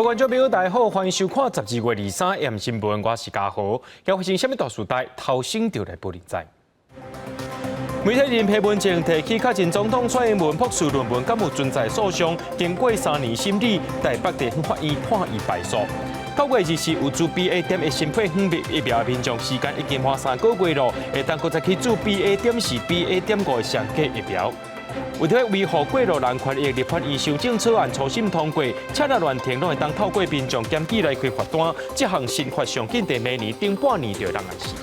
觀眾朋友，大家好，歡迎收看12月23暗新聞，我是嘉豪。今發生啥物大事代，頭先就來報你知。媒體人批文證提起確認總統蔡英文博士論文敢有存在訴訟，經過3年審理，台北地方法院判伊敗訴。9月24有注 BA.1新配方疫苗的民眾，時間已經滿3個月咯，會當閣再去注 BA.4 BA.5的雙價疫苗。為著維護過路人權益，立法院修正草案初審通過，車若亂停，攏會當透過民眾檢舉來開罰單。這項新法上緊佇明年頂半年就會當實施。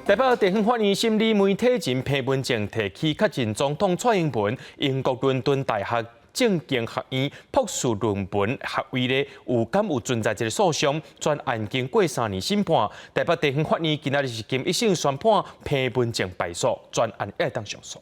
台北地方法院審理媒體人彭文正提起確認總統蔡英文英國倫敦大學政經學院博士論文學位咧，有敢有存在這個訴訟？全案經過3年審判，台北地方法院今仔日是經一審宣判彭文正敗訴，全案會當上訴。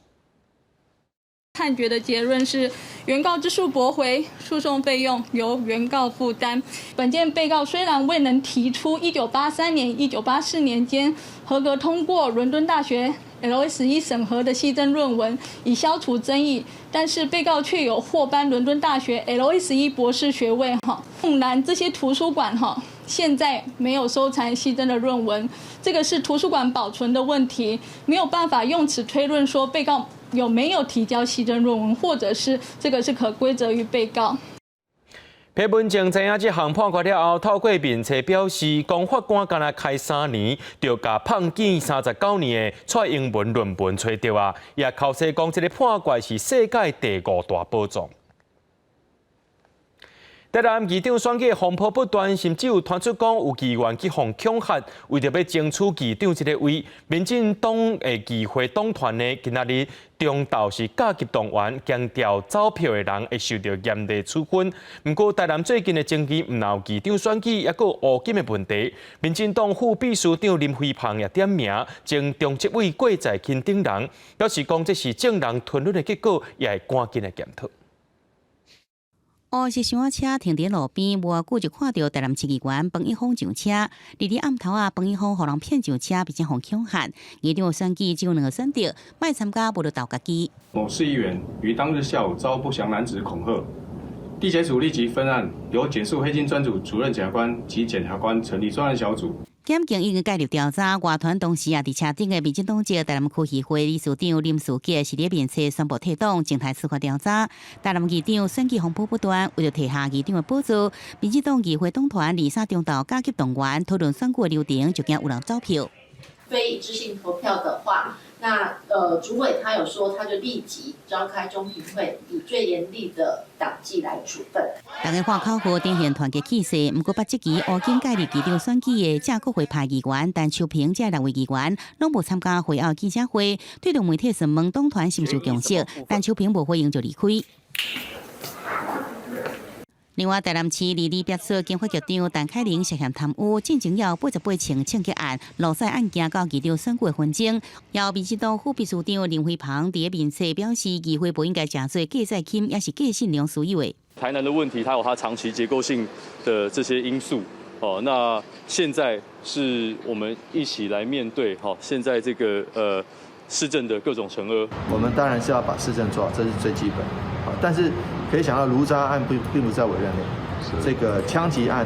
判決的結論是，原告之訴駁回，訴訟費用由原告負擔。本件被告雖然未能提出1983年、1984年間合格通過倫敦大學 LSE 審核的系爭論文，以消除爭議，但是被告卻有獲頒倫敦大學 LSE 博士學位。哈，縱然這些圖書館哈現在沒有收藏系爭的論文，這個是圖書館保存的問題，沒有辦法用此推論說被告有沒有提交系爭論文，或者是這個是可歸責於被告。彭文正知影這項判決了後，透過面冊表示，講法官干焦開3年，就共判檢39年的蔡英文論文揣著啊，也剾洗講這个判決是世界第五大寶藏。台南議長選舉風波不斷，甚至有傳出講有議員去予恐嚇，為著欲爭取議長這个位，民進黨的議會黨團呢，今仔日中晝是加急動員，強調走票的人會受到嚴厲處分。毋過台南最近的爭議，毋但有議長選舉，抑閣有烏金的問題。民進黨副秘書長林飛帆也點名，前中執委郭在清等人，表示講這是眾人吞忍的結果，也會趕緊來檢討。烏色小車停佇路邊，無偌久就看著台南市議員彭一峰上車。佇咧暗頭仔，彭一峰予人騙上車，並且予恐嚇。議長選舉只有兩個選擇，莫參加，無就投家己。某市議員於當日下午遭不詳男子恐嚇，地檢署立即分案，由檢肅黑金專組主任檢察官及檢察官成立專案小組。檢警已經介入調查，外傳當時也佇車頂的民進黨籍台南區議會理事長林士傑是佇面冊宣布退黨，靜待司法調查。台南議長選舉風波不斷，為著提下議長的寶座，民進黨議會黨團23中晝加急動員討論選舉的流程，就驚有人走票。非一致性投票的話，那主委他有說，他就立即召開中評會，以最嚴厲的黨紀來處分。大家喊口號，展現團結氣勢。毋過，捌質疑烏金介入議長選舉的正國會派議員陳秋平這六位議員，攏無參加會後記者會，對著媒體詢問黨團是毋是有共識，陳秋平無回應就離開。另外，台南市李李表示，經發局長陳凱琳涉嫌貪污，進前有88槍槍擊案、落屎案件佮議長選舉的紛爭。由民進黨副秘書長林飛帆佇面冊表示，議會不應該成做郭在清，抑是郭信良私有的。台南的問題，它有它長期結構性的這些因素。哦，那現在是我們一起來面對，哈，現在這個市政的各種懲惡。我們當然是要把市政做好，這是最基本。但是可以想到，爐渣案不並不在我任內，這個槍擊案，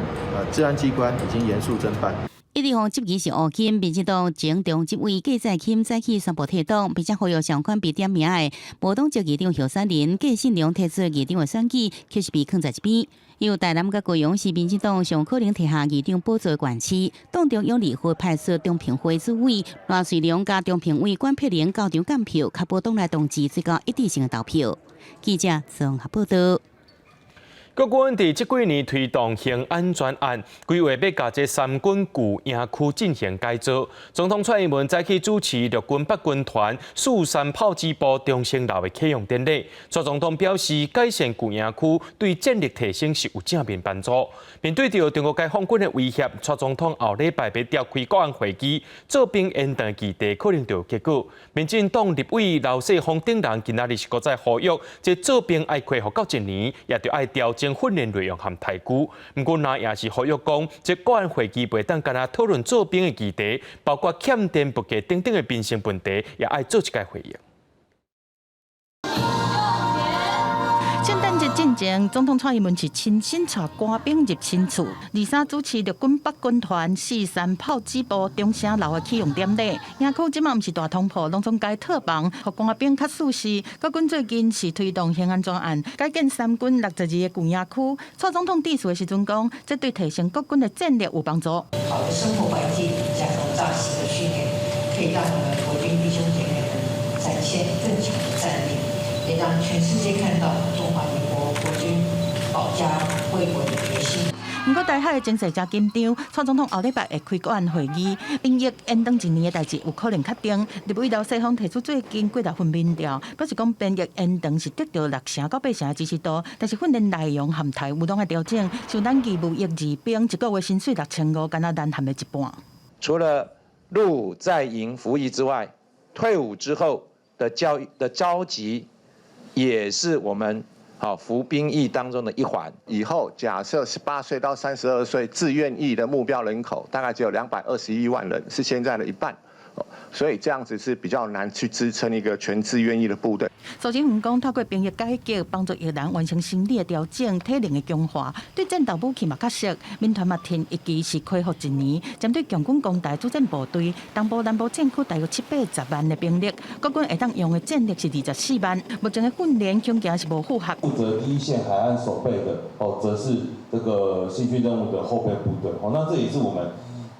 治安機關已經嚴肅偵辦。一直予質疑是烏金，民進黨前中執委郭在清早起宣布退黨，並且呼籲相關被點名的無黨籍議長候選人郭信良提出議長的選舉，卻是被囥在一邊。由台南佮高雄是民進黨上可能提下議長寶座的縣市，黨中央立法派出中評會主委賴瑞隆佮中評委管碧玲到場監票，確保黨內同志最後一致性的投票。記者綜合報道。國軍佇這幾年推動興安專案，規劃欲共這三軍舊營區進行改造。總統蔡英文早起主持陸軍八軍團四三炮指部中正樓的啟用典禮。蔡總統表示，改善舊營區對戰力提升是有正面幫助。面對著中國解放軍的威脅，蔡總統後禮拜欲召開國安會議，做兵延長議題可能就有結果。民進黨立委劉世鋒等人今仔日是閣再呼籲，這做兵愛恢復到一年，也著愛調整訓練內容和待遇。毋過，若也是呼籲講，這國安會議袂當干焦討論做兵的議題，包括欠電、物價等等的民生問題，也愛做一個回應。聖誕節進進前，總統蔡英文是親身帶官兵入新厝，23主持陸軍八軍團四三炮指部中正樓的啟用典禮。營區這馬毋是大通鋪，攏總改套房，予官兵較舒適。國軍最近是推動興安專案，改建三軍62個舊營區。蔡總統致辭的時陣講，這對提升國軍的戰力有幫助。好的生活環境加上紮實的訓練，可以讓我們國軍弟兄姐妹們展現更強的戰力，也讓全世界看到中華民國國軍保家衛國的決心。毋過台海的情勢誠緊張，蔡總統後禮拜會開國安會議，兵役延長一年的代誌有可能確定。立委劉世芳提出最近幾若份民調，表示講兵役延長是得著6成到8成的支持度，但是訓練內容和待遇攏愛調整，像咱義務役二兵一個月薪水6500，敢若南韓的一半。除了入伍在營服役之外，退伍之後的教育的召集，也是我們好服兵役當中的一環。以後假設18歲到32歲自願役的目標人口大概只有221萬人，是現在的一半。所以這樣子是比較難去支撐一個全自願役的部隊。蘇貞昌講，透過兵役改革，幫助役人完成心理的調整、體能的強化，對戰鬥武器嘛較熟。民團嘛提役期是恢復一年，針對共軍攻台主戰部隊，東部南部戰區大約七八十萬的兵力，國軍會當用的戰力是24萬。目前的訓練恐驚是無符合。負責第一線海岸守備的哦，則是這個新訓任務的後備部隊哦，那這也是我們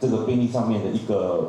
這個兵力上面的一個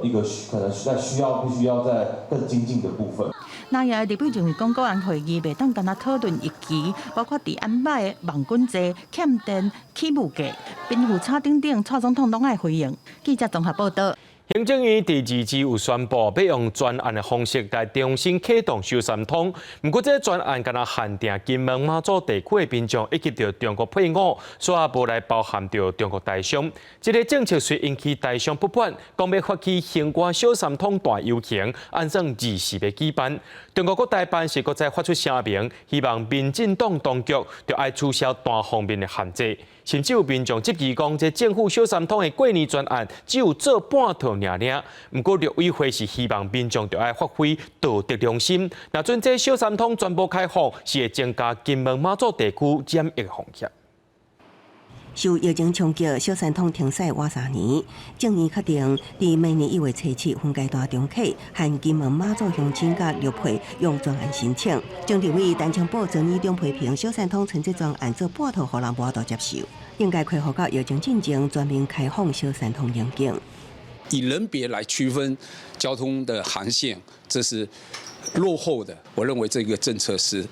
可能在需要必須要在更精進的部分。那也立委認為講國安會議袂當干焦討論役期，包括治安䆀、網軍濟、欠電、起霧價、貧富差等等，蔡總統攏愛回應。記者綜合報道。行政院佇二二有宣布，欲用專案的方式來重新啟動小三通。毋過，這個專案干焦限定金門馬祖地區的民眾以及著中國配偶，所以無來包含著中國台商。這个政策雖引起台商不滿，講欲發起興歌小三通大遊行，按算24欲舉辦。中國國台辦是閣再發出聲明，希望民進黨當局著愛取消單方面的限制。甚至有民眾質疑講，這政府小三通的過年專案只有做半套爾爾。毋過陸委會是希望民眾著愛發揮道德良心，若准這小三通全部開放，是會增加金門馬祖地區染疫風險。受疫情衝擊，小三通停駛倚3年，政院確定佇明年1月初7分階段重啟，限金門馬祖鄉親佮陸配用專案申請。前立委陳清寶昨年中批評小三通成這專案做半套，予人無法度接受，應該恢復到疫情進前全面開放小三通環境。以人別來區分交通的航線，這是落後的。我認為這個政策是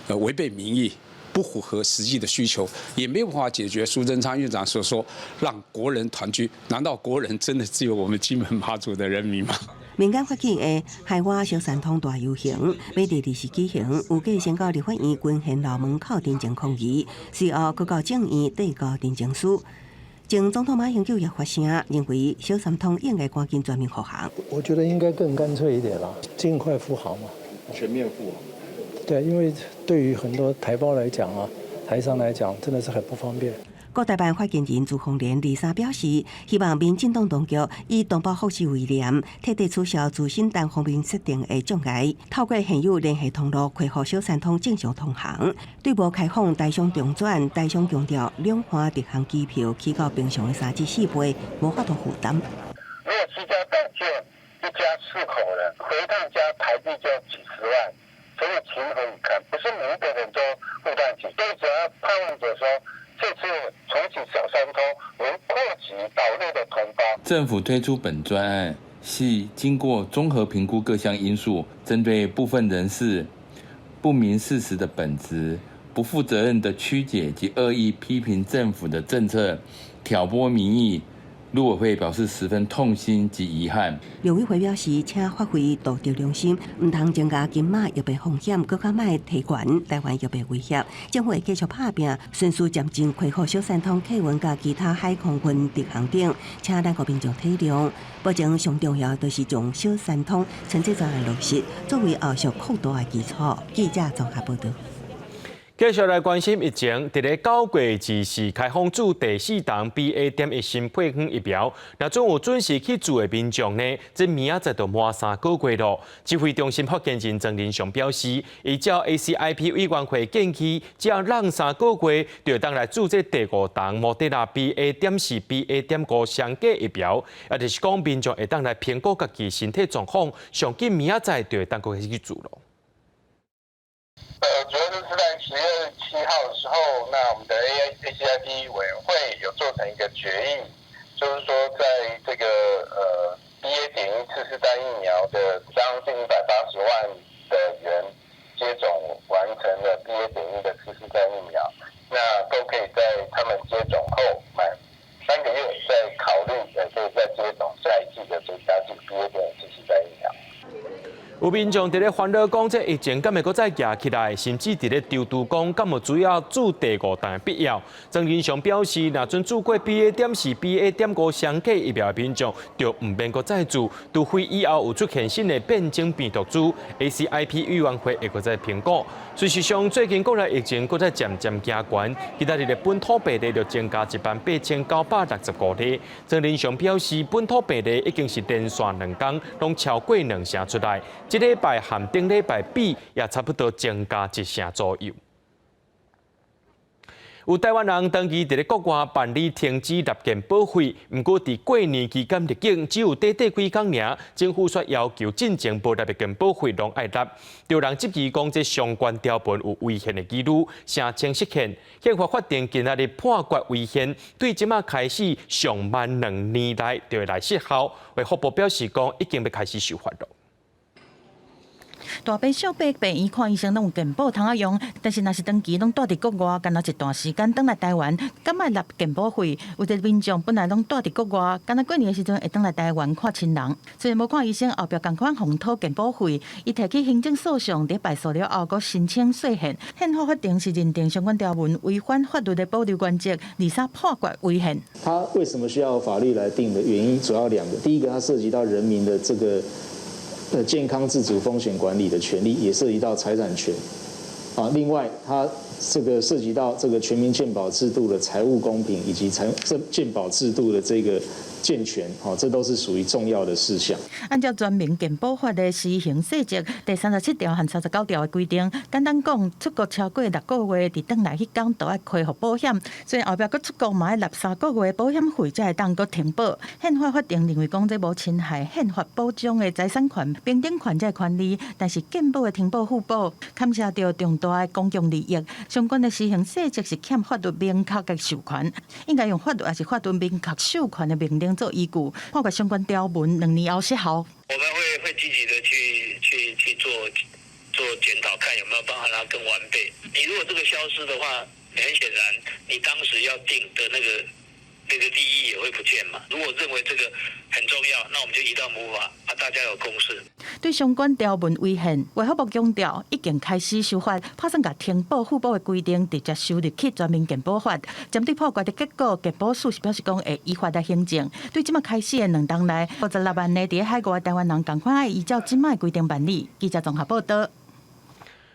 違背民意，不符合實際的需求，也沒有辦法解決蘇貞昌院長所說讓國人團聚。難道國人真的只有我們金門馬祖的人民嗎？民間發起的海外小三通大遊行，欲佇二四舉行，預計先到立法院軍銜樓門口陳情抗議，隨後閣到政院遞交陳情書。前總統馬英九也發聲，認為小三通應該趕緊全面復航。我覺得應該更乾脆一點啦，盡快復航嘛。全面復航。對，因為對於很多台胞來講啊，台商來講，真的是很不方便。國台辦發言人朱鳳蓮23表示，希望民進黨當局以同胞福祉為念，徹底取消自身單方面設定的障礙，透過現有聯繫通路恢復小三通正常通航。對無開放台商中轉，台商強調兩岸直航機票起到平常的3至4倍，無法度負擔。如果攜家帶眷，一家四口人回趟家台幣就要幾十萬，所以情何以堪？不是每一個人都負擔起，所以只要盼望着說，這次重啟小三通能擴及島內的同胞。政府推出本專案，係經過綜合評估各項因素，針對部分人士不明事實的本質、不負責任的曲解及惡意批評政府的政策，挑撥民意，陸委會表示十分痛心及遺憾。陸委會表示，請發揮道德良心，毋通增加金馬疫病風險，閣較莫提懸台灣疫病威脅。政府會繼續拍拚，循序漸進恢復小三通客運佮其他海空運直航等，請咱國民眾體諒。目前上重要就是將小三通乘這專案落實，作為後續擴大的基礎。記者綜合報道。繼續來關心疫情，佇咧9月24開放注第四筒 BA.1新配方疫苗，若準有準時去注的民眾呢，這明仔載就滿3個月咯。指揮中心發言人莊人祥表示，依照 ACIP 委員會建議，只要滿三個月，就會當來注這第五筒莫德納 BA.4、BA.5雙價疫苗，也就是講民眾會當來評估家己身體狀況，上緊明仔載就會當閣去注咯。主要就是在10月7號的時候，那我們的 ACIP 委員會有做成一個決議，就是說在這個BA.1次世代疫苗的將近180萬的人接種完成了 BA.1的次世代疫苗，那都可以在他們接種後滿3個月再考慮，可以再接種下一劑的追加劑 BA.5次世代疫苗。有民眾佇咧煩惱講，這疫情敢會閣再夯起來，甚至佇咧躊躇講，敢有需要注第五筒的必要。莊人祥表示，若準注過 BA.4、BA.5雙價疫苗的民眾，就毋免閣再注，除非以後有出現新的變種病毒株，ACIP 委員會會閣再評估。事實上，最近國內疫情閣再漸漸加懸，今仔日的本土病例就增加18,965例。莊人祥表示，本土病例已經是連續兩工攏超過兩成出來。這禮拜和頂禮拜比，也差不多增加一成左右。有台灣人長期佇咧國外辦理停止納健保費，毋過佇過年期間入境，只有短短幾工爾，政府卻要求進前無納的健保費攏愛納。著人質疑講，這相關條文有違憲的疑慮，聲稱釋憲。憲法法庭今仔日判決違憲，對這馬開始上慢2年內就會來失效。衛福部表示講，已經欲開始修法囉。大伯小伯病院看醫生攏有健保通仔用，但是若是長期攏蹛佇國外，干焦一段時間轉來台灣，敢愛納健保費？有的民眾本來攏蹛佇國外，干焦過年的時陣會轉來台灣看親人，雖然無看醫生，後壁仝款予討健保費，伊提起行政訴訟，佇敗訴了後，閣申請釋憲。憲法法庭是認定相關條文違反法律的保留原則，而且判決違憲。他為什麼需要法律來定的原因主要兩個，第一個，它涉及到人民的這個健康自主風險管理的權利，也涉及到財產權。啊，另外，它這個涉及到這個全民健保制度的財務公平，以及財這健保制度的這個健全，吼，這都是屬於重要的事項。按照全民健保法的施行細則第37條和39條的規定，簡單講，出國超過6個月，佇轉來彼工就愛恢復保險。所以後壁閣出國嘛愛納三個月保險費，才會當閣停保。憲法法庭認為講這無侵害憲法保障的財產權、平等權這个權利，但是健保的停保復保，牽涉著重大的公共利益，相關的施行細則是欠法律明確的授權，應該用法律抑是法律明確授權的命令做依據，判決相關條文2年後失效。我們會積極的去做檢討，看有沒有辦法讓它更完備。你如果這個消失的話，很顯然你當時要定的那個利益也會不見嘛。如果認為這個很重要，那我們就移到母法，啊，大家有共識。對相關條文違憲，衛福部強調已經開始修法，打算共停保復保的規定直接收入去全民健保法。針對判決的結果，健保署是表示講會依法來行政。對這馬開始的2冬內，56萬个佇海外的台灣人仝款愛依照這馬的規定辦理。記者綜合報道。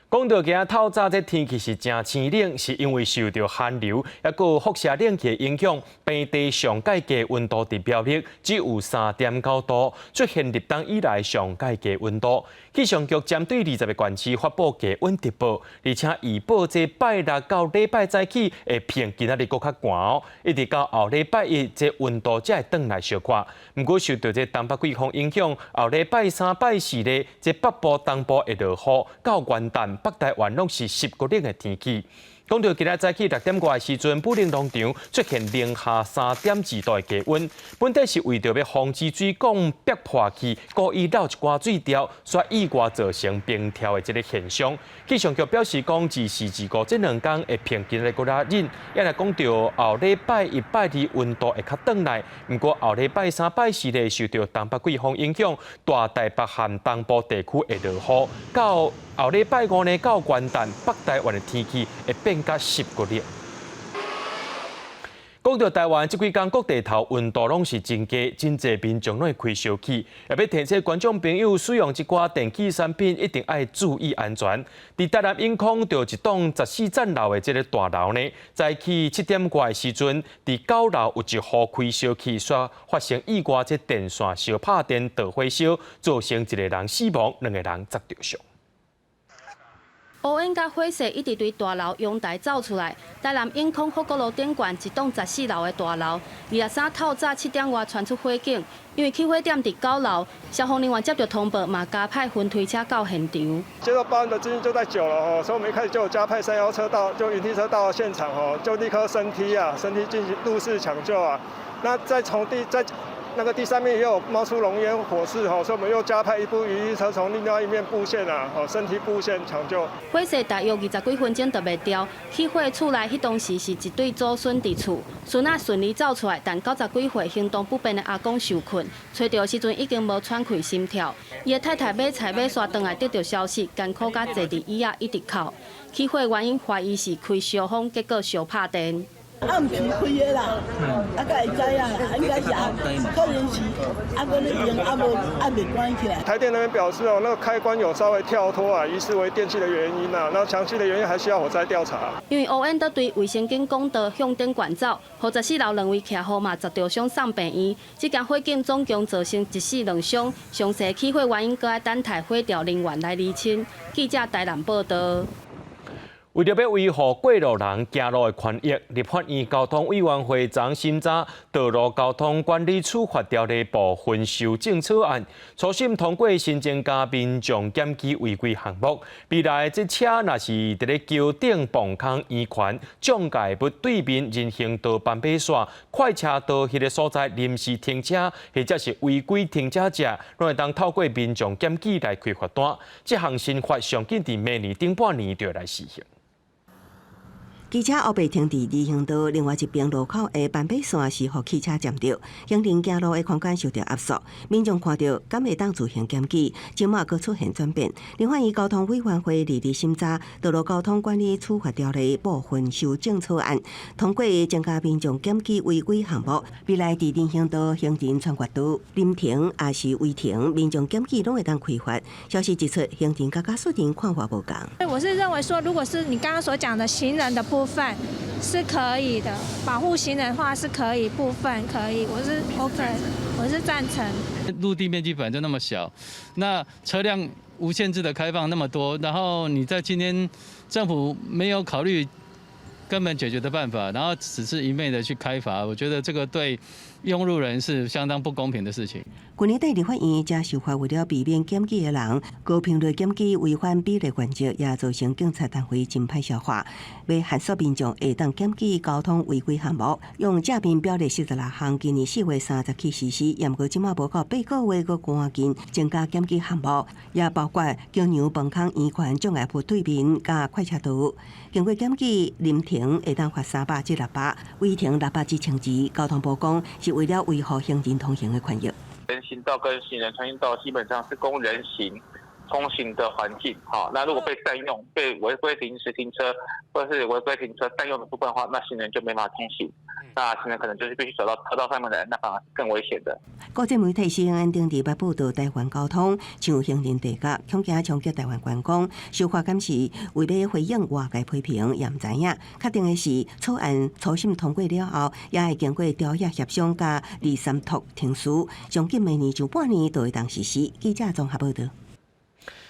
講到今仔透早這天氣是誠清冷，是因為受著寒流，抑閣有輻射冷氣影響，平地上蓋低溫度佇苗栗只有3.9度，出現立冬以來上蓋低溫度。氣象局針對20個縣市發布低溫特報，而且預報這拜六到禮拜早起會比今仔日閣較寒哦，一直到後禮拜一，這溫度才會轉來小可。毋過受著這東北季風影響，後禮拜三、拜四咧，這北部、東部會落雨，到元旦北台灣攏是濕閣冷的天氣。講到今仔早起6點外的時陣，武陵農場出現零下3.2度的低溫，本底是為著欲防止水管壁破去，故意漏一寡水柱，煞意外造成冰柱的這个現象。氣象局表示講，二四、二五這兩工會比今仔日閣較冷，也若講著後禮拜一、拜二溫度會較轉來，毋過後禮拜三、拜四咧受著東北季風影響，大台北和東部地區會落雨，到後禮拜五呢，到元旦北台灣的天氣會變較濕閣冷。講到台灣，這幾工各地頭溫度攏是真低，真濟民眾攏會開燒器。也欲提醒觀眾朋友，使用這寡電器產品一定愛注意安全。佇台南永康著一棟14層樓的這个大樓呢，早起7點外的時陣，佇9樓有一戶開燒器，煞發生意外，這電線燒拍電導火燒，造成一個人死亡，兩個人砸著傷。烏煙佮火勢一直對大樓陽台走出來。台南永康福國路頂懸一棟十四樓的大樓，23透早7點外傳出火警，因為起火點佇九樓，消防人員接到通報，嘛加派雲推車到現場。接到報案的資訊就在九樓哦，所以我們一開始就有加派310車到，就雲梯車到現場哦，就立刻升梯啊，升梯進行入室搶救啊。那再從第在那個第三面也有冒出濃煙火勢吼，所以我們又加派一部雲梯車從另外一面布線啊，吼升梯布線搶救。火勢大約20幾分鐘就滅掉。起火厝內彼當時是一對祖孫佇厝，孫仔順利走出來，但90幾歲行動不便的阿公受困，揣著時陣已經無喘氣心跳。伊的太太買菜買煞轉來得著消息，艱苦甲坐佇椅仔一直哭。起火原因懷疑是開燒風，結果燒拍電。啊，毋是開的啦，啊，敢會知影啦，應該是啊，可能是啊，閣咧用啊無啊未關起來。台電那邊表示哦，那個開關有稍微跳脫啊，疑似為電器的原因啊，那詳細的原因還需要火災調查。因為烏煙都對衛生間管道向頂懸走，予14樓兩位徛戶嘛砸著傷送病院。這件火警總共造成一死兩傷，詳細起火原因閣愛等待火調人員來釐清。記者台南報道。為著欲維護過路人行路的權益，立法院交通委員會昨審查道路交通管理處罰條例部分修正草案，初審通過新增加民眾檢舉違規項目。未來這車若是佇咧橋頂磅空圓環障礙物對面人行道斑馬線、快車道彼个所在臨時停車，或者是違規停車者，攏會當透過民眾檢舉來開罰單。這項新法上緊佇明年頂半年就來施行。機車烏白停佇人行道另外一邊路口的斑馬線是予汽車佔著，行人行路的空間受著壓縮。民眾看著，敢會當自行檢舉，這馬閣出現轉變。立法院交通委員會二日審查道路交通管理處罰條例部分修正草案，通過增加民眾檢舉違規項目。未來佇人行道、行人穿越道、臨停抑是違停，民眾檢舉攏會當開罰。消息一出，行人佮駕駛人看法無仝。我是認為說，如果是你剛剛所講的行人的部分是可以的，保護行人的話是可以，部分可以，我是 OK，我是贊成。陸地面積本來就那麼小，那車輛無限制的開放那麼多，然後你在今天政府沒有考慮根本解決的辦法，然後只是一味的去開罰，我覺得這個對用路人是相當不公平的事情。去年底立法院才修法，為了避免檢舉的人高頻率檢舉違反比例原則，也造成警察單位真歹消化。欲限縮民眾會當檢舉交通違規項目，用正面表列46項，今年4月30起實施。毋過這馬無到8個月，閣趕緊增加檢舉項目，也包括橋梁磅空圓環障礙物對面佮快車道。經過檢舉臨停會當罰300至600，違停600至1200。交通部講是為了維護行人通行的權益。人行道跟行人穿行道基本上是供人行通行的環境，好，那如果被佔用、被違規臨時停車或者是違規停車佔用的部分的話，那行人就沒辦法通行，那行人可能就是必須走到車道上面來，那反而是更危險的。國際媒體 CNN 頂禮拜報導，台灣交通像行人地獄，恐驚衝擊台灣觀光。修法敢是為欲回應外界批評，也毋知影。確定的是，草案初審通過了後，也會經過條約協商佮二三讀程序，上緊明年上半年就會當實施。記者綜合報導。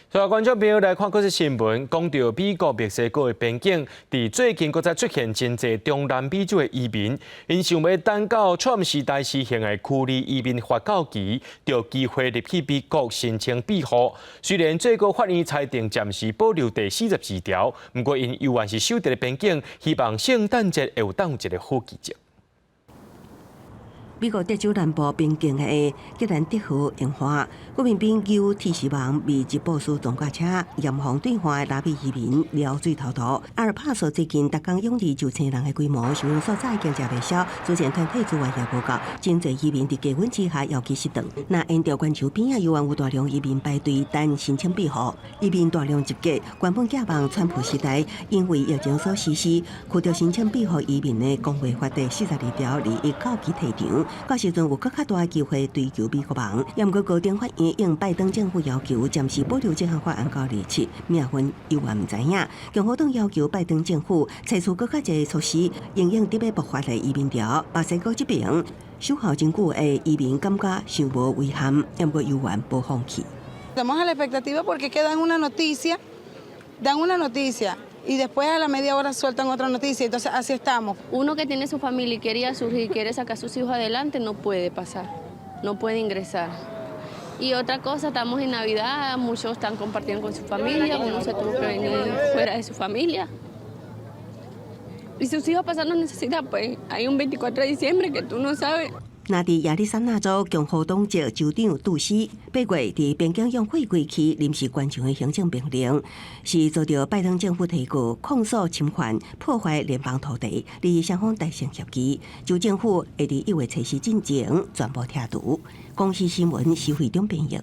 所以觀眾朋友來看，閣一新聞，講著美國墨西哥的邊境，佇最近閣再出現真濟中南美洲的移民，𪜶想欲等到川普時代施行的驅離移民法到期，就機會入去美國申請庇護。雖然最高法院裁定暫時保留第44條，毋過𪜶猶原是守佇咧邊境，希望聖誕節會有當有一个好奇蹟。美國德州南部邊境的吉蘭德河沿岸，國民兵用鐵絲網密集部署裝甲車，嚴防對岸拉美移民撩水偷渡。阿爾帕索最近逐工湧入9,000人的規模，收容所早已經食袂消，慈善團體資源也無夠，真濟移民佇低溫之下猶豫失頓。若沿著關丘邊仔，猶原有大量移民排隊等申請庇護，移民大量集結，原本寄望川普時代因為疫情所實施，拒絕申請庇護移民的公衛法第42條21到期提長。到時陣有閣較大的機會追求美國夢，毋過高等法院應拜登政府要求，暫時保留這項法案到27，命運猶原毋知影。共和黨要求拜登政府採取閣較濟措施，因應特別爆發的移民潮。墨西哥這邊守候真久的移民感覺傷無遺憾，毋過猶原無放棄。 Estamos a la expectativa porque que dan una noticia, dan una noticia y después a la media hora sueltan otra noticia, entonces así estamos. Uno que tiene su familia y quería surgir, quiere sacar a sus hijos adelante, no puede pasar, no puede ingresar. Y otra cosa, estamos en Navidad, muchos están compartiendo con su familia, uno se tuvo que venir fuera de su familia. Y sus hijos pasando necesidad, pues hay un 24 de diciembre que tú no sabes. 那佇亞利桑那州共和黨籍州長杜斯八月佇邊境用貨櫃區臨時關牆的行政命令，是遭到拜登政府提告控訴侵犯破壞聯邦土地，佇雙方達成協議，州政府會佇1月24進前全部拆除。公視新聞施惠中編譯。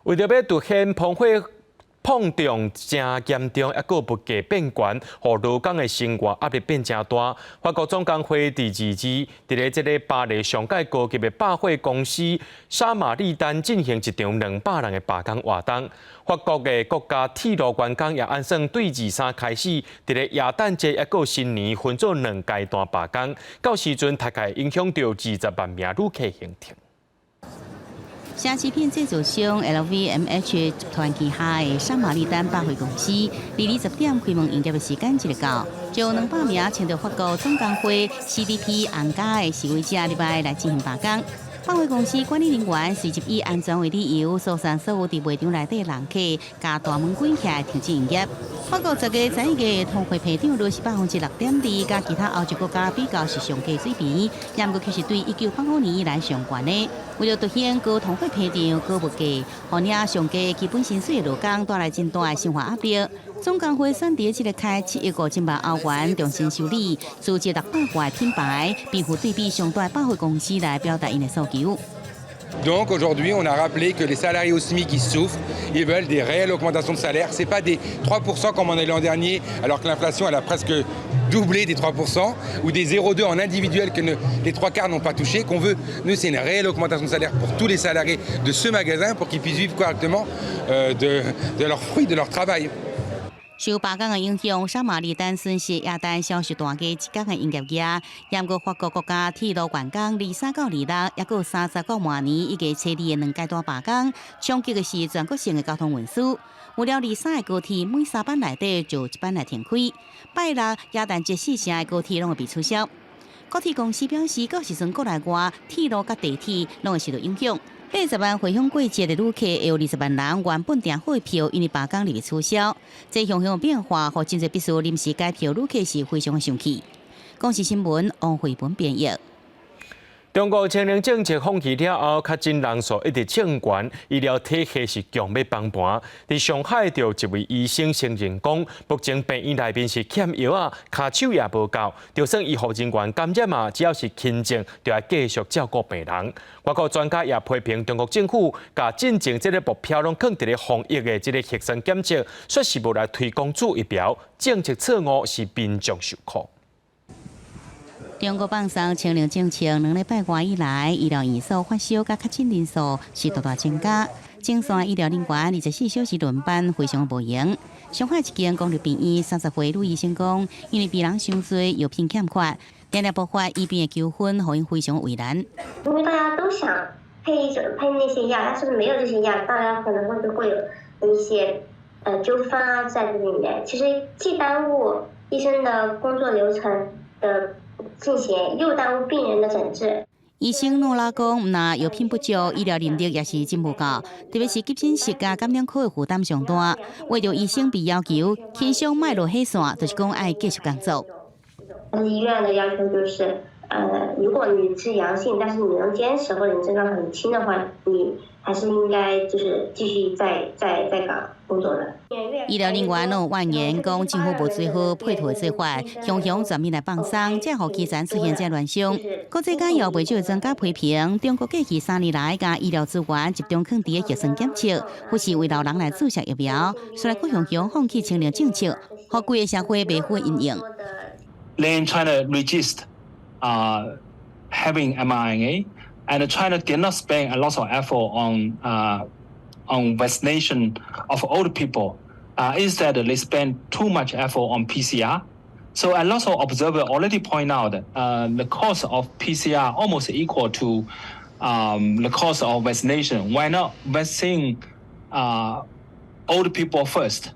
為著欲凸顯通貨膨脹誠嚴重，抑閣物價變懸，予勞工的生活壓力變誠大。法國總工會佇22佇咧這个巴黎上蓋高級的百貨公司沙馬利丹進行一場200人的罷工活動。法國的國家鐵路員工也按算對23開始，佇咧耶誕節抑閣新年分做兩階段罷工，到時陣大概影響著20萬名旅客行程。奢侈品製造商 LVMH 集團旗下的沙馬利丹百貨公司，22時點開門營業的時間一到，就有200名穿著法國總工會 CDP 紅甲的示威者入來來進行罷工。百貨公司管理人員隨即以安全為理由，疏散所有佇賣場內底人客，共大門關起來停止營業。法國10月、11月通貨膨脹率是6.2%，佮其他歐洲國家比較是上低水平，也毋過卻是對1985年以來上懸的。為著凸顯高通貨膨脹、高物價，予領上低基本薪水的勞工帶來真大的生活壓力。總工會選佇這个開7億5千萬歐元重新修理，組織600外品牌，貧富對比上大百貨公司來表達𪜶的訴求。 Donc aujourd'hui, on a rappelé que les salariés au SMIC, ils souffrent, ils veulent des réelles augmentations de salaire. C'est pas des 3% comme on a eu l'an dernier, alors que l'inflation elle a presque doublé des 3%, ou des 0,2 en individuel que les trois quarts n'ont pas touché. Qu'on veut, nous, c'est une réelle augmentation de salaire pour tous les salariés de ce magasin pour qu'ils puissent vivre correctement de leurs fruits, de leur travail. 受罷工的影響，沙馬利丹損失耶誕銷售大家一工的營業額。毋過法國國家鐵路員工23到26，抑閣30到明年以及初二的兩階段罷工，衝擊的是全國性的交通運輸。有了23的高鐵，每三班內底就有一班來停開。拜六耶誕節四成的高鐵攏會被取消。高鐵公司表示，到時陣國內外鐵路佮地鐵攏會受到影響。80萬回鄉過節的旅客，會有20萬人原本訂好的票，因為罷工而被取消。這雄雄變化，予真濟必須臨時改票旅客是非常的生氣。公視新聞王慧文編譯。中國清零政策放棄了後，確診人數一直衝懸，醫療體系是強欲崩盤。佇上海，就一位醫生承認講，目前病院內面是欠藥仔，跤手也無夠，就算醫護人員感染嘛，只要是輕症，就愛繼續照顧病人。外國專家也批評中國政府，共進前這个目標攏囥佇咧防疫的這个核酸檢測，卻是無來推廣注疫苗，政策錯誤是民眾受苦。中國放鬆清零政策2禮拜外以來，醫療院所發燒佮確診人數是大大增加。前線醫療人員24小時輪班，非常無閒。上海一間公立病院30歲女醫生講，因為病人傷濟，藥品欠缺，定定爆發醫病的糾紛，予𪜶非常為難。因為大家都想配一種配那些藥，但是沒有這些藥，大家可能會就會有一些糾紛啊在這裡面。其實既耽誤醫生的工作流程的進行，又耽誤病人的診治。醫生諾拉講，毋但藥品不足，醫療人力也是真無夠，特別是急診室佮感染科的負擔上大。為著醫生被要求輕鬆莫落火線，就是講愛繼續工作。醫院的要求就是，如果你是陽性，但是你能堅持或者你症狀很輕的話，你還是應該就是繼續在崗工作的。醫療人員攏有怨言，講政府無做好配套的做法，常常全面來放鬆，才予基層出現這亂象。國際間有袂少專家批評，中國過去3年來，共醫療資源集中囥佇核酸檢測，忽視為老人來注射疫苗，所以閣常常放棄清零政策，予規個社會袂好因應。 Then China resist having mRNA, and China did not spend a lot of effort on vaccination of old people. Instead, they spend too much effort on PCR. So a lot of observers already point out the cost of PCR almost equal to the cost of vaccination. Why not vaccine old people first?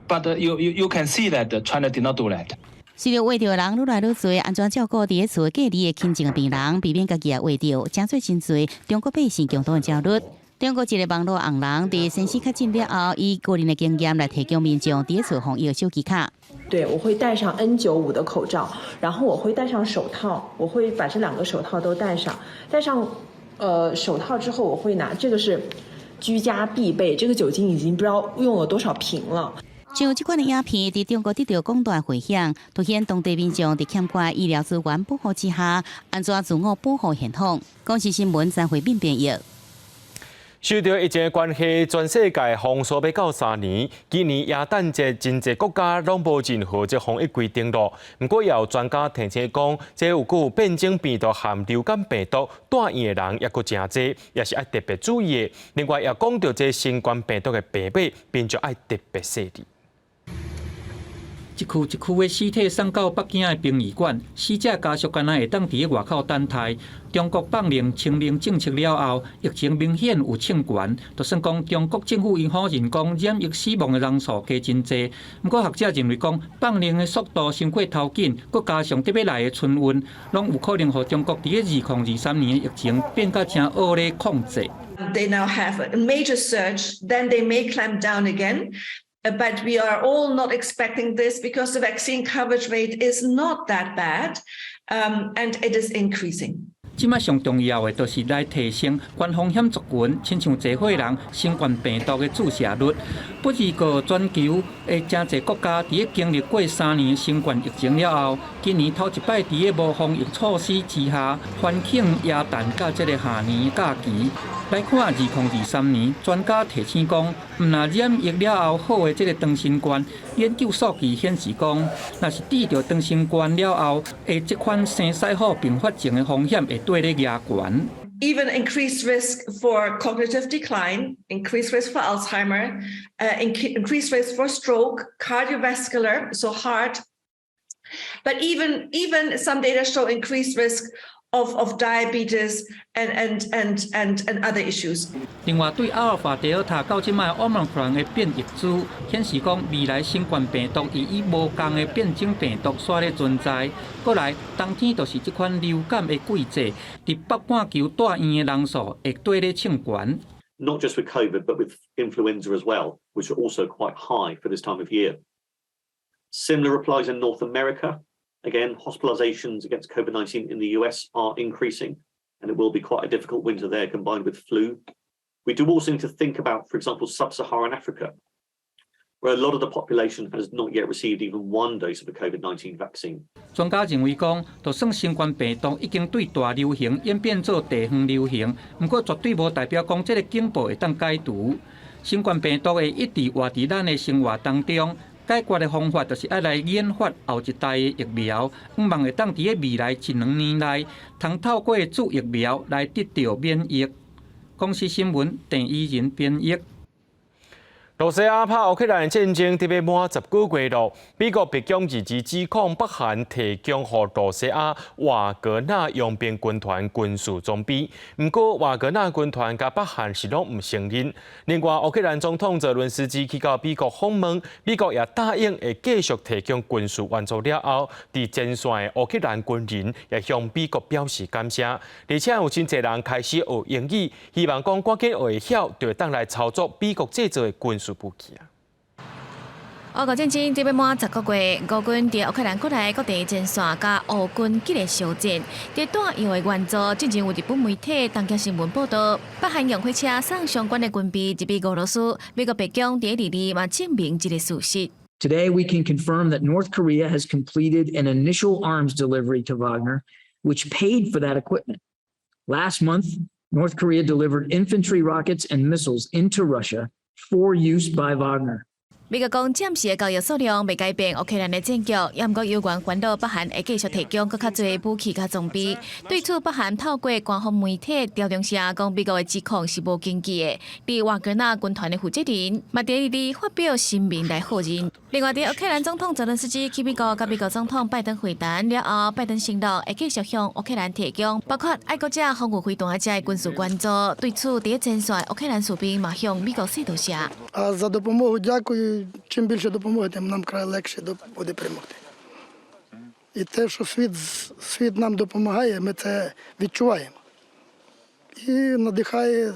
But you can see that China did not do that. 隨著穢著的人愈來愈濟，按怎照顧佇咧厝隔離的輕症病人，避免家己也穢著，誠做真濟中國百姓共同的焦慮。中國一個網路紅人佇先生確診了後，以個人的經驗來提供民眾佇咧厝防疫的小技巧。對，我會戴上 N95 的口罩，然後我會戴上手套，我會把這兩個手套都戴上。戴上手套之後，我會拿這個是居家必備，這個酒精已經不知道用了多少瓶了。像這款的影片，佇中國得到廣大迴響，凸顯當地民眾佇欠缺醫療資源保護之下，按怎自我保護現況。公視新聞張慧敏編譯。受著疫情的關係，全世界封鎖欲到3年。今年耶誕節，真濟國家攏無任何這防疫規定囉。毋過，也有專家提醒講，這有閣有變種病毒和流感病毒，蹛院的人猶閣誠濟，也是愛特別注意的。另外，也講著這新冠病毒的病碼，民眾愛特別細膩。一具一具的屍體送到北京的殯儀館，死者家屬敢若會當佇咧外口等待。中國放令清零政策了後，疫情明顯有升懸，就算講中國政府𪜶否認講染疫死亡的人數加真濟，毋過學者認為講放令的速度傷過頭緊，閣加上得欲來的春運，攏有可能予中國佇咧2023年的疫情變甲誠惡咧控制。 They now have a major surge, then they may clamp down again. But we are all not expecting this because the vaccine coverage rate is not that bad, and it is increasing. 這擺上重要的，就是來提升高風險族群，親像濟歲人新冠病毒的注射率。不而過全球的誠濟國家，佇咧經歷過3年新冠疫情了後，今年頭一擺佇咧無防疫措施之下，歡慶耶誕佮這个跨年假期。來看2023年，專家提醒講，毋若染疫了後好的這个長新冠，研究數據顯示講，若是得著長新冠了後，的這款生鰓虎併發症的風險會綴咧加懸。 Even increased risk for cognitive decline, increased risk for Alzheimer, increased risk for stroke, cardiovascular, so heart. But even some data show increased risk of diabetes and other issues. 另外，對阿爾法、德爾塔到這擺奧密克戎的變異株，顯示講未來新冠病毒會以無仝的變種病毒煞咧存在。過來，冬天就是這款流感的季節，佇北半球蹛院的人數會綴咧衝懸。 Not just with COVID, but with influenza as well, which are also quite high for this time of year. Similar applies in North America. Again, hospitalizations against COVID-19 in the US are increasing, and it will be quite a difficult winter there combined with flu. We do also need to think about, for example, sub-Saharan Africa, where a lot of the population has not yet received even one dose of a COVID-19 vaccine. 專家認為講，就算新冠病毒已經對大流行演變做地方流行，毋過絕對無代表講這个警報會當解除。新冠病毒會一直活佇咱的生活當中。解決的方法就是愛來研發後一代的疫苗，向望會當佇咧未來一兩年內，通透過注疫苗來得著免疫。公視新聞鄭怡仁編譯。羅西亞拍烏克蘭戰爭得欲滿10個月囉，美國白宮二日指控北韓提供予羅西亞瓦格納傭兵軍團軍事裝備，毋過瓦格納軍團佮北韓是攏毋承認。另外，烏克蘭總統澤倫斯基去到美國訪問，美國也答應會繼續提供軍事援助了後，佇前線的烏克蘭軍人也向美國表示感謝，而且有真濟人開始學英語，希望講趕緊學會曉，就會當來操作美國製造的軍事武器啊！俄國戰爭這欲滿10個月，俄軍佇烏克蘭國內各地前線佮烏軍激烈相戰。佇彈藥的援助，進前有日本媒體東京新聞報道，北韓用火車送相關的軍備入去俄羅斯。美國白宮佇22嘛證明這个事實。 Today we can confirm that North Korea has completed an initial arms delivery to Wagner, which paid for that equipment. Last month, North Korea delivered infantry rockets and missiles into Russia for use by Wagner. 美國講暫時的交易數量袂改變烏克蘭的戰局，也毋過猶原煩惱北韓會繼續提供閣較濟武器佮裝備。對此，北韓透過官方媒體朝中社講，美國的指控是無根據的。佇瓦格納軍團的負責人嘛佇咧發表聲明來否認。另外，佇烏克蘭總統澤倫斯基去美國佮美國總統拜登會談了後，拜登承諾會繼續向烏克蘭提供包括愛國者防禦飛彈這个軍事援助。對此，佇前線烏克蘭士兵嘛向美國說多謝。 А за допомогу дякую. Чим більше допомоги, тим нам край легше буде перемогти. І те, що світ нам допомагає, ми це відчуваємо. І надихає,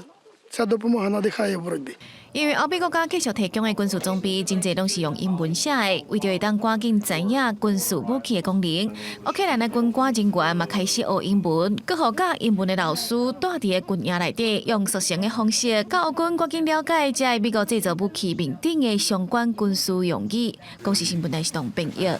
ця допомога надихає в боротьбі. 因為歐美國家繼續提供的軍事裝備，真濟攏是用英文寫的，為著會當趕緊知影軍事武器的功能，烏克蘭的軍官人員嘛開始學英文，閣予教英文的老師蹛佇个軍營內底，用速成的方式教烏軍趕緊了解這个美國製造武器面頂的相關軍事用語。公視新聞台是董編譯。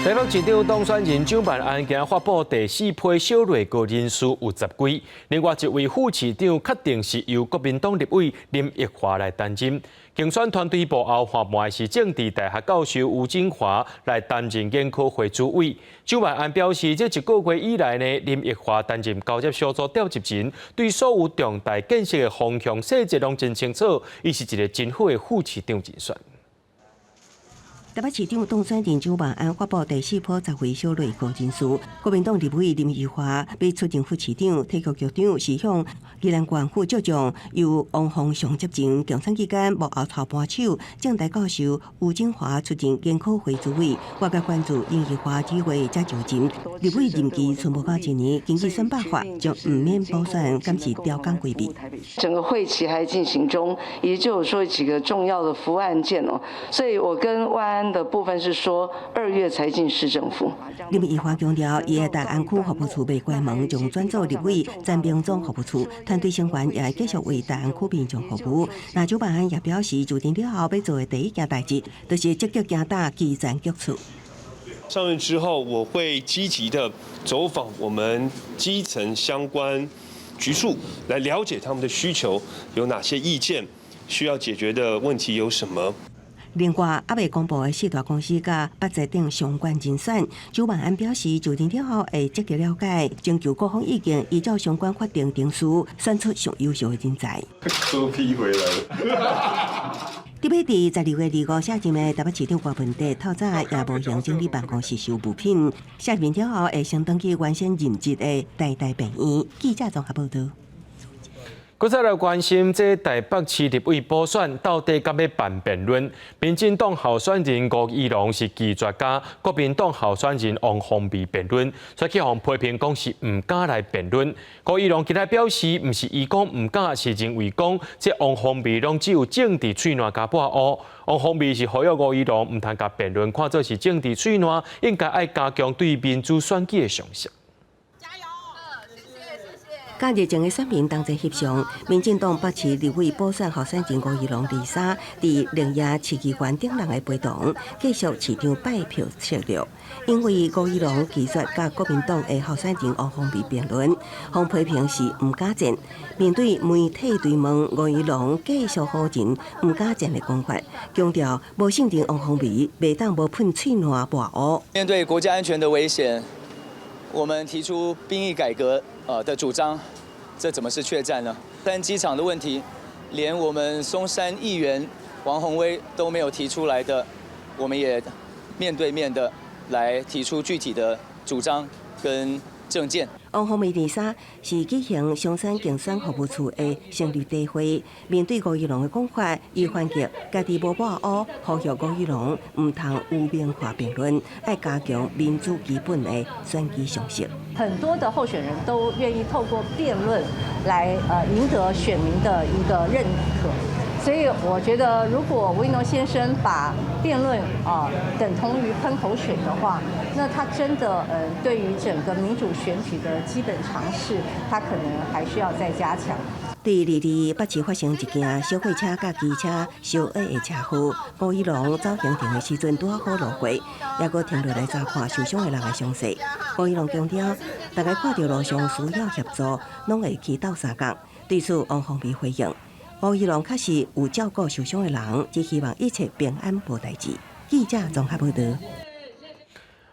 台北市長當選人蔣萬安今發布第四批小內閣人事有10幾，另外一位副市長確定是由國民黨立委林奕華來擔任。競選團隊幕後換媒是政治大學教授吳金華來擔任研考會主委。蔣萬安表示，這一個月以來呢，林奕華擔任交接小組召集人，對所有重大建設的方向細節攏真清楚，伊是一个真好的副市長人選。台北市長當選人蔣萬安發布第四波10位小內閣人事，國民黨立委林奕華欲出任副市長，體育局長是向宜蘭縣副少將由王鴻祥接任。競選期間幕後操盤手政大教授吳金華出任研考會主委，外界關注林奕華這月才就任，立委任期賰無夠一年，根據選罷法就毋免補選，敢是刁工規避。整個會期還進行中，也就是說幾個重要的服務案件哦，所以我跟萬安的部分是說2月才進市政府。林奕華強調，伊的大安區服務處袂關門，將轉做立委陳明忠服務處，團隊成員也會繼續為大安區民眾服務。那蔣萬安也表示，就任了後欲做的第一件代誌，就是積極行打基層局處。上任之後，我會積極的走訪我們基層相關局處，來了解他們的需求，有哪些意見，需要解決的問題有什麼。另外，猶未公布的四大公司佮八節等相關人選，蔣萬安表示，就任了後會積極了解，徵求各方意見，依照相關法定程序，選出上優秀的人才。柯 P 回來了。特別佇12月25卸任的台北市長柯文哲，透早也無行整理辦公室收物品，卸任了後會先轉去原先任職的台大病院。記者綜合報導。閣再來關心這台北市立委補選到底敢欲辦辯論？民進黨候選人吳怡農是拒絕佮國民黨候選人王鴻薇辯論，所以去予批評講是毋敢來辯論。吳怡農今日表示，毋是伊講毋敢，是認為講這王鴻薇攏只有政治喙瀾佮抹烏。王鴻薇是呼籲吳怡農毋通共辯論看做是政治喙瀾，應該愛加強對民主選舉的常識。佮熱情的選民同齊翕相，民進黨北市立委補選候選人吳怡農23，佇苓雅市議員等人的陪同，繼續市場拜票策略。因為吳怡農拒絕佮國民黨的候選人王鴻薇辯論，予批評是毋敢戰。面對媒體追問，吳怡農繼續否認毋敢戰的講法，強調無信任王鴻薇，袂當無噴喙瀾抹烏。面對國家安全的危險，我們提出兵役改革的主張，這怎麼是怯戰呢？但機場的問題，連我們松山議員王鴻薇都沒有提出來的，我們也面對面的來提出具體的主張跟政見。王鴻薇二三是舉行松山競選服務處的成立大會，面對吳怡農的講法，伊反擊家己無抹烏，呼籲吳怡農毋通污名化辯論，愛加強民主基本的選舉常識。很多的候選人都願意透過辯論來贏得選民的一個認可，所以我覺得如果吳怡農先生把辯論啊等同於噴口水的話，那他真的對於整個民主選舉的基本常識，他可能還需要再加強。佇二二北市發生一件小貨車佮機車相剋的車禍，吳怡農走行程的時陣拄好路過，也閣停落來查看受傷的人的傷勢。吳怡農強調，大家看著路上需要協助，攏會去鬥相共。對此，王鴻薇回應：吳怡農確實有照顧受傷的人，只希望一切平安無代誌。記者綜合報導。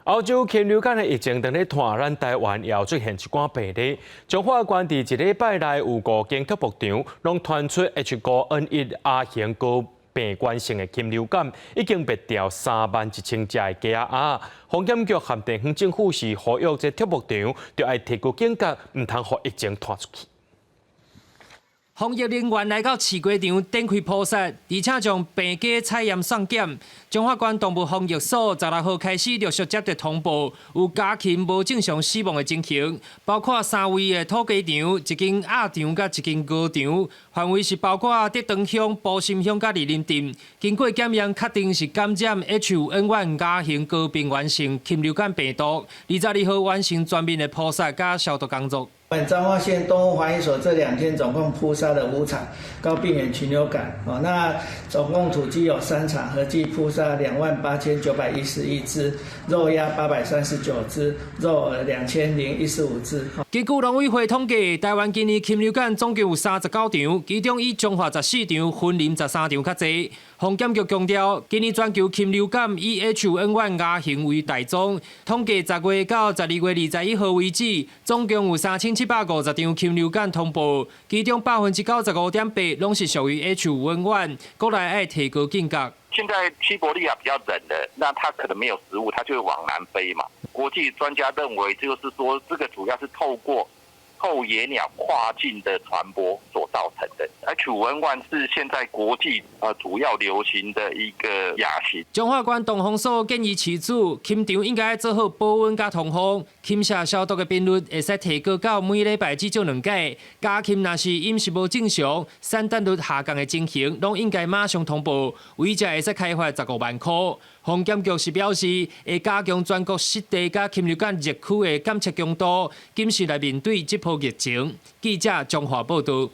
歐洲禽流感的疫情正咧湠，咱台灣也有出現一寡病例。彰化縣佇一禮拜內有五間畜牧場，攏傳出 H5N1 亞型高病原性的禽流感，已經滅掉3萬1千隻的雞仔鴨。防檢局和地方政府是呼籲這畜牧場，著愛提高警覺，毋通予疫情湠出去。防疫人員來到飼雞場展開撲殺，而且將病雞採驗送檢。彰化縣動物防疫所16號開始陸續接著通報，有家禽無正常死亡的情形，包括三位的土雞場、一間鴨場佮一間鵝場，範圍是包括德長鄉、埔心鄉佮二林鎮。經過檢驗，確定是感染 H5N1 亞型高病原性禽流感病毒。22號完成全面的撲殺佮消毒工作。彰化縣動物防疫所這兩天總共撲殺了5場高病原禽流感，哦，那總共土雞有三場，合計撲殺28,911隻，肉鴨839隻，肉鵝2,015隻。根據農委會統計，台灣今年禽流感總共有39場，其中以彰化14場、雲林13場較濟。防檢局強調，今年全球禽流感以 H5N1 亞型為大宗，統計10月到12月21號為止，總共有3750場禽流感通報，其中95.8%攏是屬於 H5N1，國內愛提高警覺。現在西伯利亞比較冷的，那它可能沒有食物，它就會往南飛嘛。國際專家認為，就是說這個主要是透過透野鳥跨境的傳播所造成的。H5N1 是現在國際主要流行的一個亞型。彰化縣動防所建議飼主，禽場應該做好保溫佮通風，禽舍消毒的頻率會使提高到每禮拜至少兩擺。家禽若是飲食無正常、產蛋率下降的情形，攏應該馬上通報，違者會使開罰15萬塊。防檢局是表示，會加強全國濕地佮禽流感熱區的檢測強度，謹慎來面對這波疫情。記者彰化報導。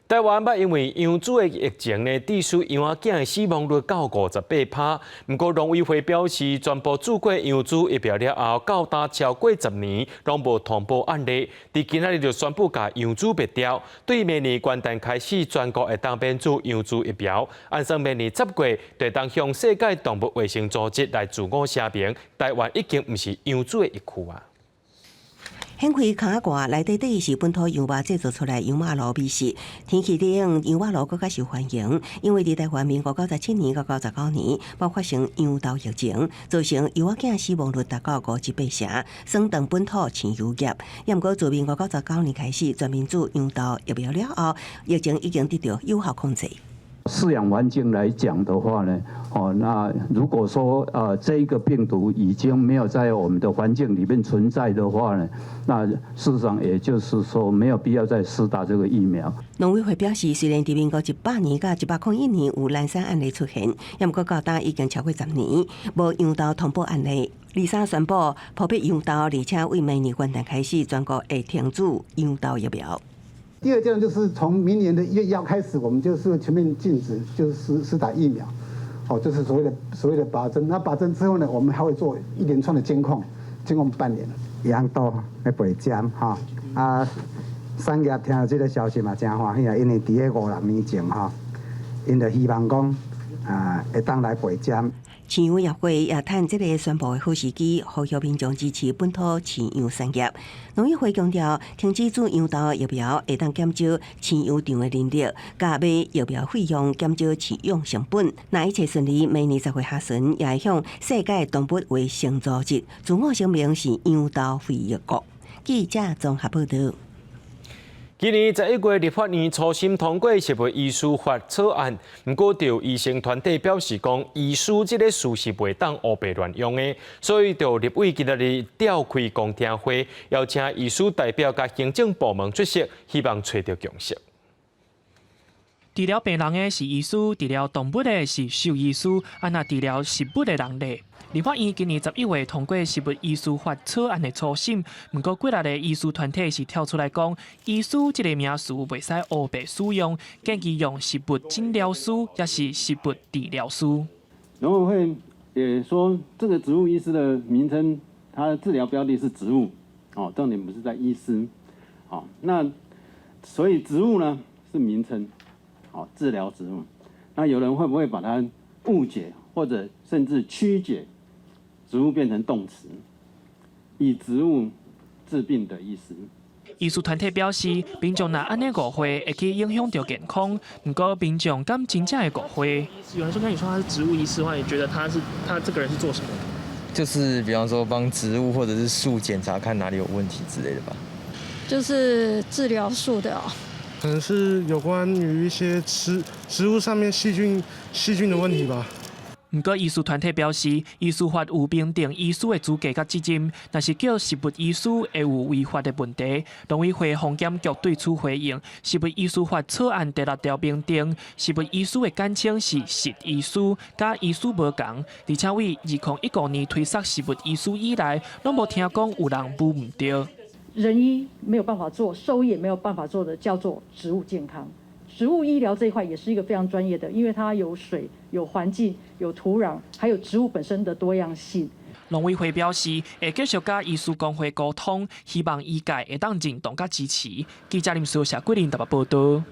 台灣捌因為羊豬的疫情呢，致使羊仔囝的死亡率到58%。毋過農委會表示，全部注過羊豬疫苗了後，到今超過10年，攏無通報案例。佇今仔日就宣布共羊豬滅掉。對明年元旦開始，全國會當免注羊豬疫苗。按算明年10月，就會當向世界動物衛生組織來自我聲明，台灣已經毋是羊豬的疫區啊。掀開空仔蓋，內底底是本土羊肉製作出來羊肉爐美食。天氣冷，羊肉爐閣較受歡迎，因為佇台灣民國97年到99年，爆發生羊痘疫情，造成羊仔囝死亡率達到58%，損斷本土飼羊業。也毋過自民國99年開始全面注羊痘疫苗了後，疫情已經得到有效控制。飼養環境來講的話呢，哦，那如果說這一個病毒已經沒有在我們的環境裡面存在的話呢，那事實上也就是說沒有必要再施打這個疫苗。農委會表示，雖然佇民國100年佮101年有蘭山案例出現，也毋過到今已經超過十年，無羊痘通報案例。二三宣布撲滅羊痘，而且為明年元旦開始，全國會停注羊痘疫苗。第二階段就是從明年的1月1號開始，我們就是全面禁止，就是施打疫苗，哦，就是所謂的拔針。那拔針之後呢，我們還會做一連串的監控，監控半年。羊痘欲拔針吼，啊，產業聽著這個消息嘛，誠歡喜啊，因為佇咧五六年前吼，𪜶就希望講啊，會當來拔針。飼養業會也趁這个宣布的好時機，呼籲民眾支持本土飼養產業。農委會強調，停止注羊痘疫苗會當減少飼養場的人力，佮買疫苗費用減少飼養成本。若一切順利，明年10月下旬也會向世界動物衛生組織自我聲明是羊痘非疫國。記者綜合報導。今年11月，立法院初審通過植物醫師法草案，毋過著醫生團體表示講，醫師這个詞是袂當烏白亂用的，所以著立委今仔日召開公聽會，邀請醫師代表佮行政部門出席，希望揣著共識。治療病人的是醫師，治療動物的是獸醫師，啊若治療食物的人咧？立法院今年11月通過食物醫師法草案的初審，毋過幾若个醫師團體是跳出來講，醫師這个名詞袂使烏白使用，建議用食物診療師，抑是食物治療師。農委會也說，這個植物醫師的名稱，它的治療標的是植物，哦，重點不是在醫師，哦，那所以植物呢是名稱，哦，治療植物，那有人會不會把它誤解，或者甚至曲解？植物變成動詞，以植物治病的意思。醫師團體表示，民眾若按呢誤會，會去影響著健康。毋過民眾敢真正會誤會？有人說，跟你說他是植物醫師的話，你覺得他這個人是做什麼？就是比方說幫植物或者是樹檢查，看哪裡有問題之類的吧。就是治療樹的哦。可能是有關於一些食物上面細菌的問題吧。毋過，醫師團體表示，醫師法有明定醫師的資格佮責任，若是叫食物醫師會有違法的問題。農委會防檢局對此回應：食物醫師法草案第六條明定，食物醫師的簡稱是食醫師，佮醫師無仝。而且為2015年推捒食物醫師以來，攏無聽講有人舞毋著。人醫沒有辦法做，獸醫也沒有辦法做的，叫做植物健康。植物醫療這一塊也是一個非常專業的，因為它有水、有環境、有土壤，還有植物本身的多樣性。農委會表示，會繼續佮醫師公會溝通，希望醫界會當認同佮支持。記者林書謝桂林台北報導。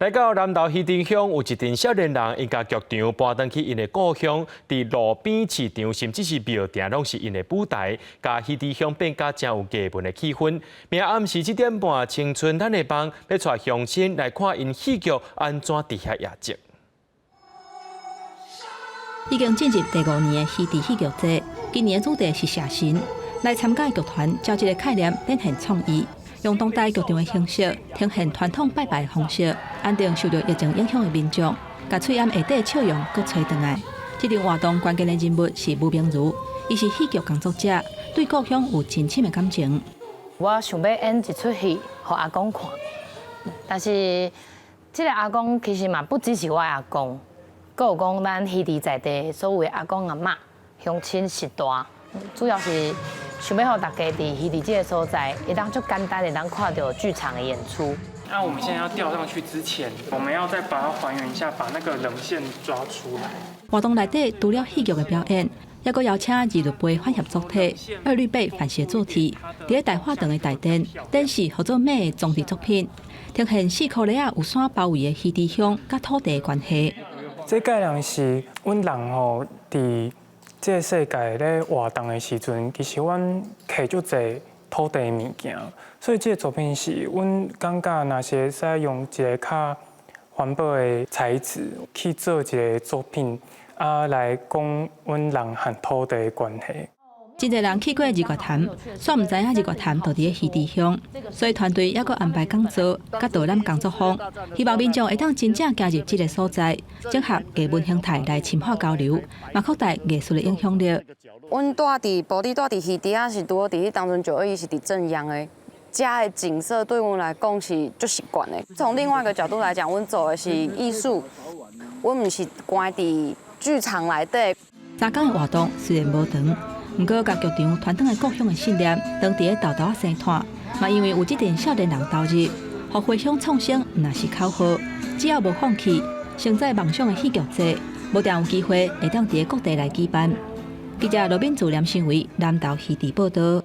來到南投魚池鄉，有一陣少年人，𪜶共劇場搬轉去𪜶的故鄉，佇路邊市場，甚至是廟埕，攏是𪜶的舞台，共魚池鄉變甲誠有藝文的氣氛。明暗時7點半，青春咱的夢，欲帶鄉親來看𪜶戲劇按怎佇遐演出。已經進入第五年的魚池戲劇節，今年的主題是社神。來參加的劇團照這个概念展現創意，用當代劇場的形式呈現傳統拜拜的方式，安定受著疫情影響的民眾，共喙罨下底笑容閣揣轉來。這場活動關鍵的人物是吳明如，伊是戲劇工作者，對故鄉有真深的感情。我想欲演一齣戲，予阿公看，但是這个阿公其實嘛不只是我阿公，閣有講咱魚池在地所有的阿公阿嬤、鄉親序大，主要是想欲予大家佇魚池這个所在，會當足簡單會當看著劇場的演出。那我們現在要吊上去之前，我們要再把它還原一下，把那個稜線抓出來。活動內底除了戲劇的表演，猶閣邀請二律背反協作體、二律背反協作體，佇咧大畫堂的大殿展示合作美的裝置作品，呈現四箍犁仔有山包圍的魚池鄉佮土地的關係。這概念是阮人吼佇這个世界咧活動的時陣，其實阮摕足濟土地的物件，所以這个作品是阮感覺若是會使用一个較環保的材質去做一个作品，啊來講阮人和土地的關係。真濟人去過日月潭，煞毋知影日月潭就佇咧魚池鄉，所以團隊猶閣安排講座、佮導覽工作坊，希望民眾會當真正行入這个所在，整合藝文形態來深化交流，嘛擴大藝術的影響力。阮蹛佇埔里，蹛佇魚池仔是拄好佇彼當陣就伊是佇正央的，遮的景色對阮來講是足習慣的。從另外一個角度來講，阮做的是藝術，阮毋是關佇劇場內底。 3工的活動雖然無長，毋過共劇場傳轉來故鄉的信念，當佇咧豆豆仔生湠，嘛因為有這陣少年人投入，予回鄉創生毋若是口號，只要無放棄，承載夢想的戲劇節，無定有機會會當佇咧各地來舉辦。記者羅敏祖、連新偉南投魚池報導。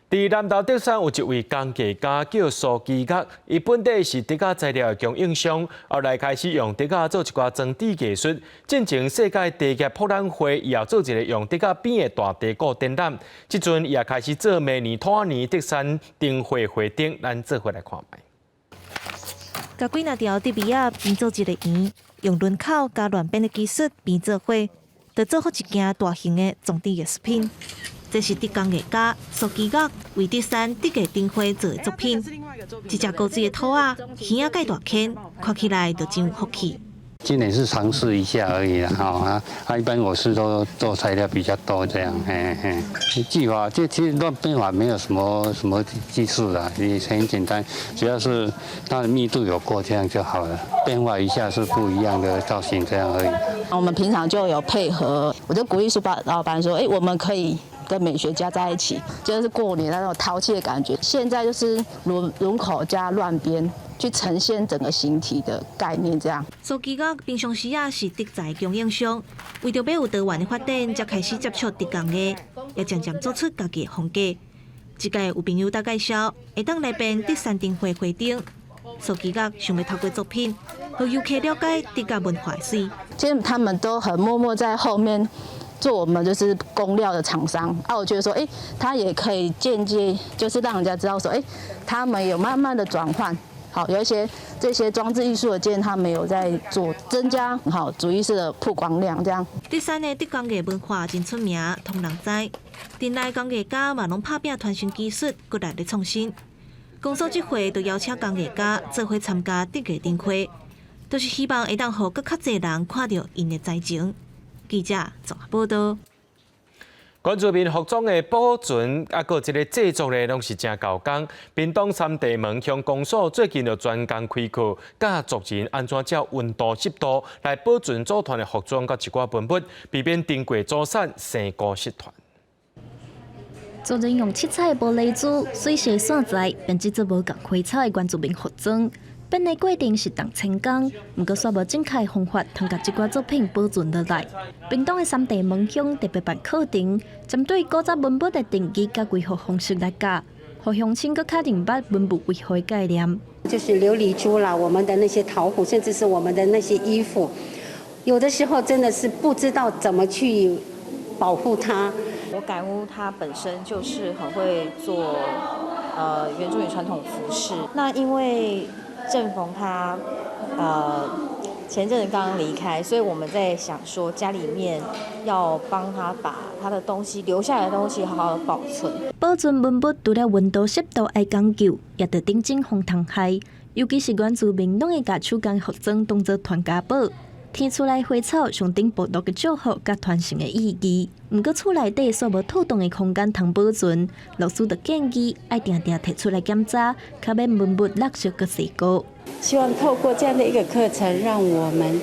佇南投竹山有一位工藝家叫蘇基岳，伊本底是竹仔材料的供應商，後來開始用竹仔做一寡裝置藝術。進前世界地業博覽會，伊也做一个用竹仔編的大地鼓展覽。這陣伊也開始做明年兔仔年竹山燈會會燈，咱做伙來看覓。共幾若條竹篾仔編做一个圓，用輪口佮亂編的技術編做花，就做好一件大型的裝置藝術品。這是竹工藝家蘇其玉為竹山竹藝燈會做的作品。一隻高水的兔仔，耳仔蓋大圈，看起來就真有福氣。今年是嘗試一下而已啦，哈啊！一般我是都做材料比較多，這樣，嘿嘿。技法這其實亂變法沒有什麼什麼技術啦，也很簡單，主要是它的密度有夠，這樣就好了。變化一下是不一樣的造型，這樣而已。我們平常就有配合，我就鼓勵書包老闆說，哎，我們可以跟美學家在一起，就是過年那種淘氣的感覺。現在就是輪輪口加亂編。去呈現整個形體的概念，這樣。蘇其玉平常時啊是竹材供應商，為著欲有多元的發展，才開始接觸竹工藝，也漸漸做出家己的風格。這屆有朋友搭介紹，會當來編竹山燈會花燈。蘇其玉想欲透過作品，予遊客了解竹仔文化水。其實他們都很默默在後面做我們就是工料的廠商啊，我覺得說，哎，他也可以間接就是讓人家知道說，哎，他們有慢慢的轉換。好，有一些這些裝置藝術的件，他們有在做增加好主藝術的曝光量，這樣。竹山的竹工藝文化真出名，通人知。鎮內工藝家嘛攏拍拚傳承技術，閣來咧創新。公所這回就邀請工藝家做伙參加竹藝燈會，就是希望會當予閣較濟人看著𪜶的才情。記者綜合報道。原住民服裝的保存啊，閣這个製作咧，攏是誠猴工。屏東三地門鄉公所最近就專工開課，教族人按怎照溫度、濕度來保存祖傳的服裝佮一寡文物，避免經過祖產生菇失傳。族人用七彩玻璃珠、水色線材編織做無仝花草的原住民服裝。編的過程是動千工，毋過煞無正確的方法，通共這寡作品保存落來。屏東的三地門鄉特別辦課程，針對古早文物的定義佮維護方式來教，予鄉親閣較認捌文物維護的概念。就是琉璃珠啦，我們的那些陶壺，甚至是我們的那些衣服，有的時候真的是不知道怎麼去保護它。我感悟他本身就是很會做，原住民傳統服飾。那因為正逢他，前陣子剛剛離開，所以我們在想說家裡面要幫他把他的東西留下來的東西好好保存。保存文物除了溫度、濕度愛講究，也著頂準防蟲害。尤其是原住民，攏會共手工服裝當做傳家寶。天厝內花草象徵部落的祝福佮傳承的意義。毋過厝內底煞無妥當的空間通保存，老師就建議愛定定提出來檢查，較免文物落石閣踅菇。希望透過這樣的一個課程，讓我們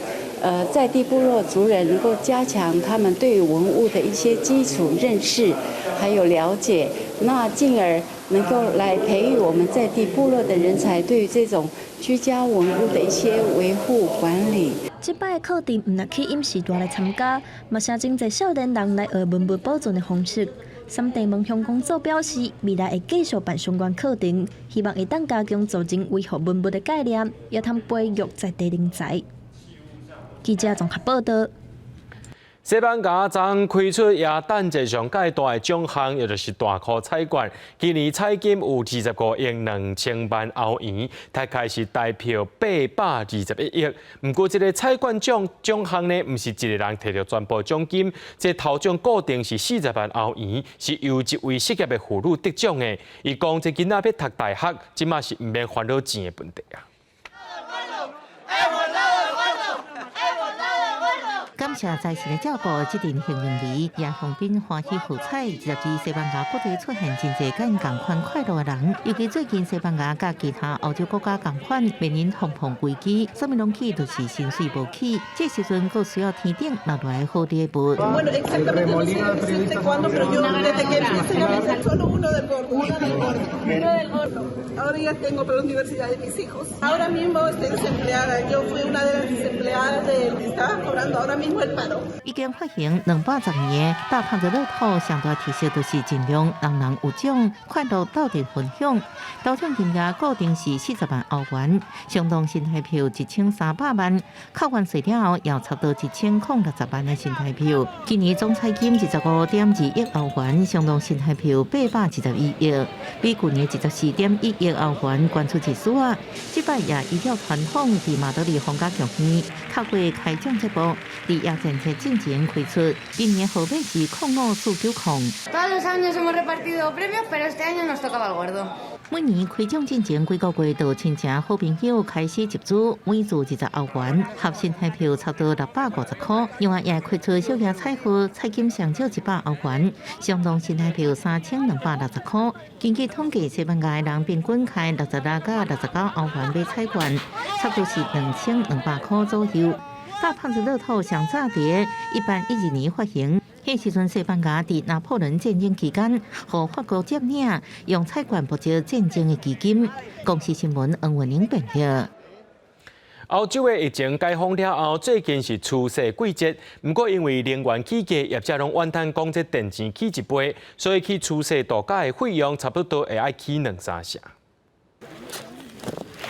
在地部落族人能夠加強他們對於文物的一些基礎認識，還有了解，那進而能夠來培育我們在地部落的人才，對於這種居家文物的一些維護管理。這擺的課程毋但吸引序大來參加，嘛誠真濟少年人來學文物保存的方式。三地門鄉公所表示，未來會繼續辦相關課程，希望會當加強族人維護文物的概念，也通培育在地人才。記者綜合報道。西班牙昨開出耶誕節上蓋大的獎項，也就是大箍彩券。今年彩金有25億2000萬歐元，大概是台幣821億。毋過這个彩券獎獎項呢，毋是一个人提著全部獎金，這頭獎固定是40萬歐元，是由一位失業的婦女得獎的。伊講這囡仔欲讀大學，這馬是毋免煩惱錢的問題啊。感謝財神的照顧，這陣幸運兒也向賓歡喜喝彩。入佇西班牙各地出現真濟佮𪜶仝款快樂的人，尤其最近西班牙佮其他歐洲國家仝款面臨通膨危機，啥物攏起就是薪水無起，這時陣閣需要天頂落來好禮物。已經發行210年，大拍的樂透上大特色就是盡量人人有獎，快樂鬥陣分享。頭獎金額固定是40萬歐元，相當新台幣1300萬，扣完稅了後，又差不多1060萬的新台幣。今年總彩金25.2億歐元，相當新台幣821億，比去年24.1億歐元懸出一絲仔。這擺也依照傳統，佇馬德里皇家劇院透過開獎節目，佇耶戰節進前開出，今年號碼是05 490。 Todos los años hemos repartido premios, pero este año nos tocaba el gordo. 每年開獎進前幾個月，就親情好朋友開始集資，每注20歐元，合新台票差不多650塊。另外也開出小額彩號，彩金上少100歐元，相當新台票3260塊。根據統計，西班牙人平均開66佮69歐元買彩券，差不多是2200塊左右。大胖子樂透上早佇1812年發行。彼時陣，西班牙佇拿破崙戰爭期間，予法國佔領，用彩券募集戰爭的基金。公視新聞黃文玲編譯。歐洲的疫情解封了後，最近是出世季節。毋過因為能源起價，業者攏怨嘆講這電錢起一倍，所以去出世度假的費用差不多會愛起兩三成。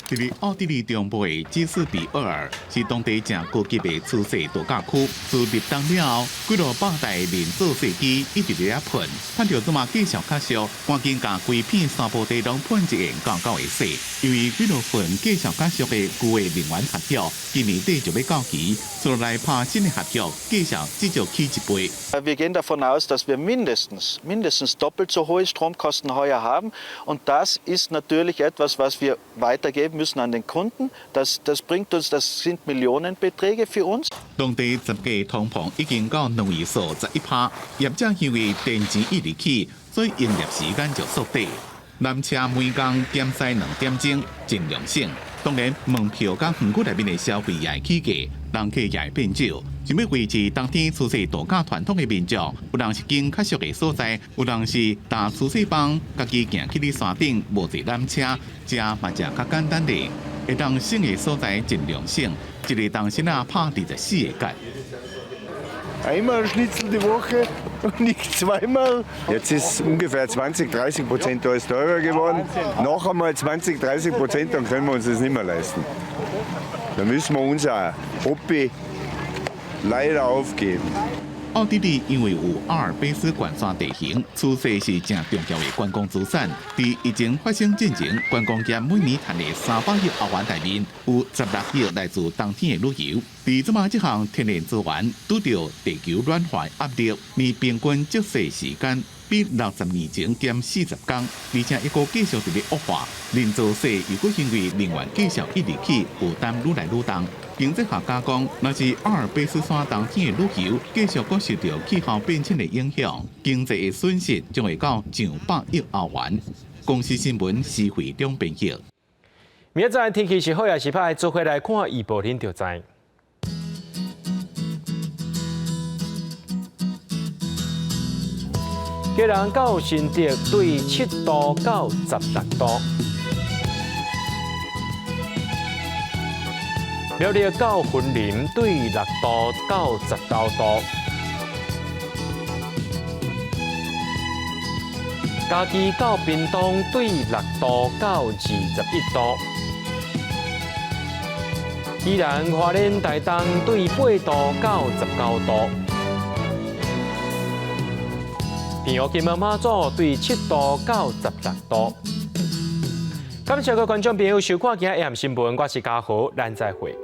佇咧奧地利中部的基斯比厄爾是當地誠高級的舒適度假區。自立冬了後，幾落百台人造雪機一直佇遐噴，趁著這馬繼續較俗，趕緊共規片山坡地攏噴一個厚厚的雪。因為幾落份繼續較俗的舊的能源合約，今年底就欲到期，所以來拍新的合約，繼續至少起一倍。 Wir gehen davon aus, dass wir mindestens, mindestens doppelt so hohe Stromkosten heuer haben. Und das ist natürlich etwas, was wir weitergeben müssen an den Kunden. Das, das bringt uns, das sind Millionenbeträge für uns. 當地十月通膨已經到兩位數11趴，業者因為電錢一直起，所以營業時間就縮短。纜車每工減駛2點鐘，盡量省。當然，門票佮園區內面的消費也會起價，人客也會變少。想欲維持冬天舒適度假傳統的民眾，有人是揀較俗的所在，有人是搭舒適房，家己行去咧山頂，無坐纜車，這嘛食較簡單的。會當省的所在盡量省，一个冬先仔拍24個結。 Einmal Schnitzel die Woche und nicht zweimal. Jetzt ist ungefähr 20, 30% alles teurer geworden. Noch einmal 20, 30%, dann können wir uns das nicht mehr leisten. Dann müssen wir unser Hobby leider aufgeben. 奧地利因為有阿爾卑斯懸山地形，出世是誠重要的觀光資產。佇疫情發生進前，觀光業每年賺的300億歐元內面，有16億來自冬天的旅遊。佇這馬這項天然資源拄著地球暖化的壓力，年平均積雪時間比60年前減40工，而且猶閣繼續佇咧惡化。人造雪又閣因為能源繼續一直起，負擔愈來愈重。經濟學家講，若是阿爾卑斯山冬天的旅遊繼續閣受著氣候變遷的影響，經濟的損失將會到上百億歐元。公視新聞施惠中編譯。明仔載天氣是好抑是歹，做伙來看預報，恁就知。基隆到新竹對7度到16度。苗栗到雲林對6度到19度，嘉義到屏東對6度到21度，宜蘭花蓮台東對8度到19度，平湖金門馬祖對7度到16度。感謝各位觀眾朋友收看今日的新聞，我是嘉豪，咱再會。